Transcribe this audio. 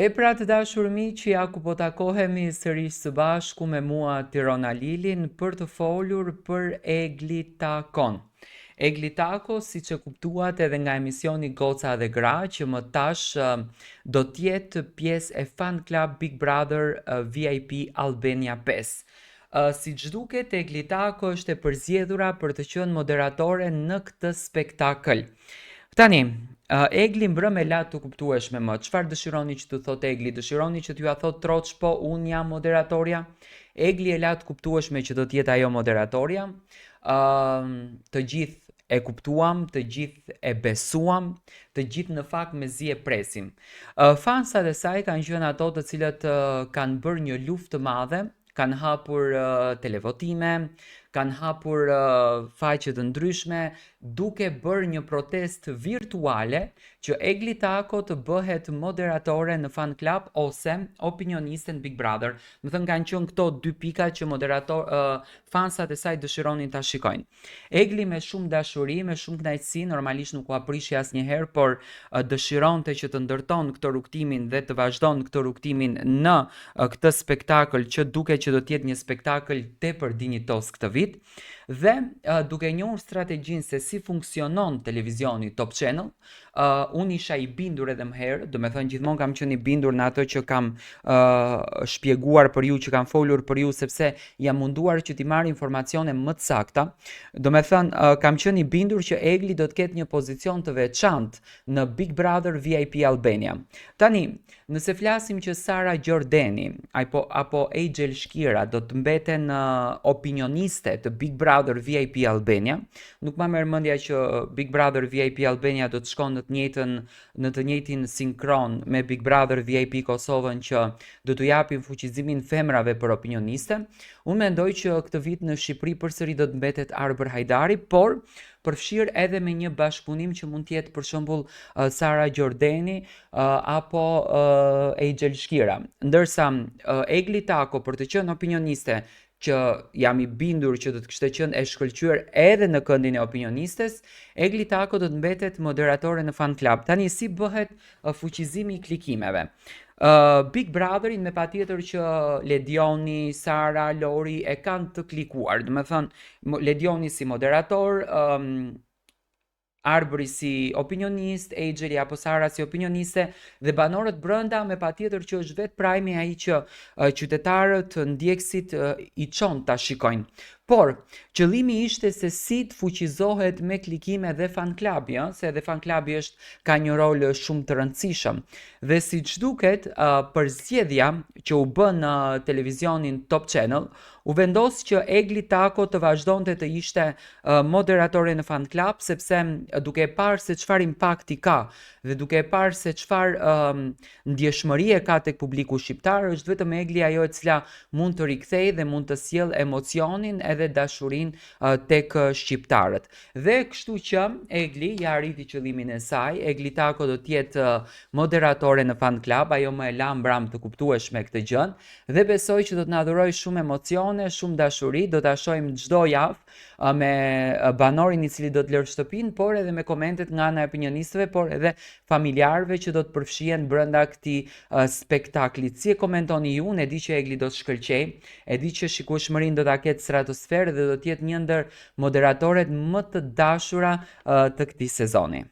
E pra të dashur miq, ja ku po takohemi sërish së bashku me mua Tirona Lilin për të folur për Egli Takon. Egli Tako, siç e kuptuat edhe nga emisioni Goca dhe Gra, që më tash do të jetë pjesë e Fan Club Big Brother VIP Albania 5. Siç duket, Egli Tako është e përzgjedhura për të qenë moderatore në këtë spektakël. Tani, Egli mbrëmë e la të kuptueshme më. Çfarë dëshironi që t'ju thotë Egli? Dëshironi që t'jua thotë troç po unë jam moderatorja? Egli e la të kuptueshme që do të jetë ajo moderatorja. Të gjithë e kuptuam, të gjithë e besuam, të gjithë në fakt mezi e presim. Fansat e saj kanë qenë ato të cilët kanë bërë një luftë të madhe, kanë hapur televotime, kanë hapur faqe të ndryshme, duke bërë një protestë virtuale që Egli Tako të bëhet moderatore në Fan Club ose opinioniste në Big Brother. Domethënë kanë qenë këto dy pika që moderator fansat e saj dëshironin ta shikojnë. Egli me shumë dashuri, me shumë kënaqësi, normalisht nuk ua prishi asnjëherë, por dëshironte që të ndërton këtë rrugëtimin dhe të vazhdon këtë rrugëtimin në këtë spektakël që duket që do të jetë një spektakël tepër dinjitoz këtë vit. Dhe duke njohur strategjinë se si funksionon televizioni Top Channel, unë isha i bindur edhe më herët, domethënë gjithmonë kam qenë i bindur në ato që kam shpjeguar për ju, që kam folur për ju, sepse jam munduar që t'i marr informacione më të sakta. Domethënë, kam qenë i bindur që Egli do të ketë një pozicion të veçantë në Big Brother VIP Albania. Tani, nëse flasim që Sara Gjordeni apo apo Angel Shkira do të mbeten opinioniste të Big Brother VIP Albania, nuk ma merr mendja që Big Brother VIP Albania do të shkon në të njëjtën në të njëjtin sinkron me Big Brother VIP Kosovën që do t'u japin fuqizimin femrave për opinioniste. Unë mendoj që këtë vit në Shqipëri përsëri do të mbetet Arbër Hajdari, por përfshirë edhe me një bashkëpunim që mund të jetë për shembull Sara Gjordeni apo Angel Shkira. Ndërsa Egli Tako për të qenë opinioniste që jam i bindur që do të kishte qenë e shkëlqyer edhe në këndin e opinionistes, Egli Tako do të mbetet moderatore në Fan Club. Tani si bëhet fuqizimi i klikimeve? Big Brotherin me patjetër që Ledioni, Sara, Lori e kanë të klikuar. Domethënë, Ledioni si moderator, Arbëri si opinionist, Angeli apo Sara si opinioniste dhe banorët brenda me patjetër që është vetë Prime ai që qytetarët, ndjekësit i çon ta shikojnë. Por, qëllimi ishte se si të fuqizohet me klikime dhe fan clubi, ëh, se edhe fan clubi është ka një rol shumë të rëndësishëm. Dhe siç duket, përzgjedhja që u bë në televizionin Top Channel, u vendos që Egli Tako të vazhdonte të ishte moderatore në fan club, sepse duke e parë se çfarë impakti ka dhe duke e parë se çfarë ndjeshmërie ka tek publiku shqiptar, është vetëm Egli ajo e cila mund të rikthejë dhe mund të sjellë emocionin edhe dashurinë tek shqiptarët. Dhe kështu që Egli ja arriti qëllimin e saj, Egli Tako do të jetë moderatore në Fan Club, ajo më e la mbramë të kuptueshme këtë gjënë dhe besoj që do të na dhurojë shumë emocione, shumë dashuri, do ta shohim çdo javë me banorin i cili do të lërë shtëpinë, por edhe me komentet nga ana e opinionistëve, por edhe familjarëve që do të përfshihen brenda këtij spektakli. Si e komentoni ju? Unë e di që Egli do të shkëlqejë, e di që shikueshmërinë do ta ketë stratosferë dhe do të jetë një ndër moderatoret më të dashura të këtij sezoni.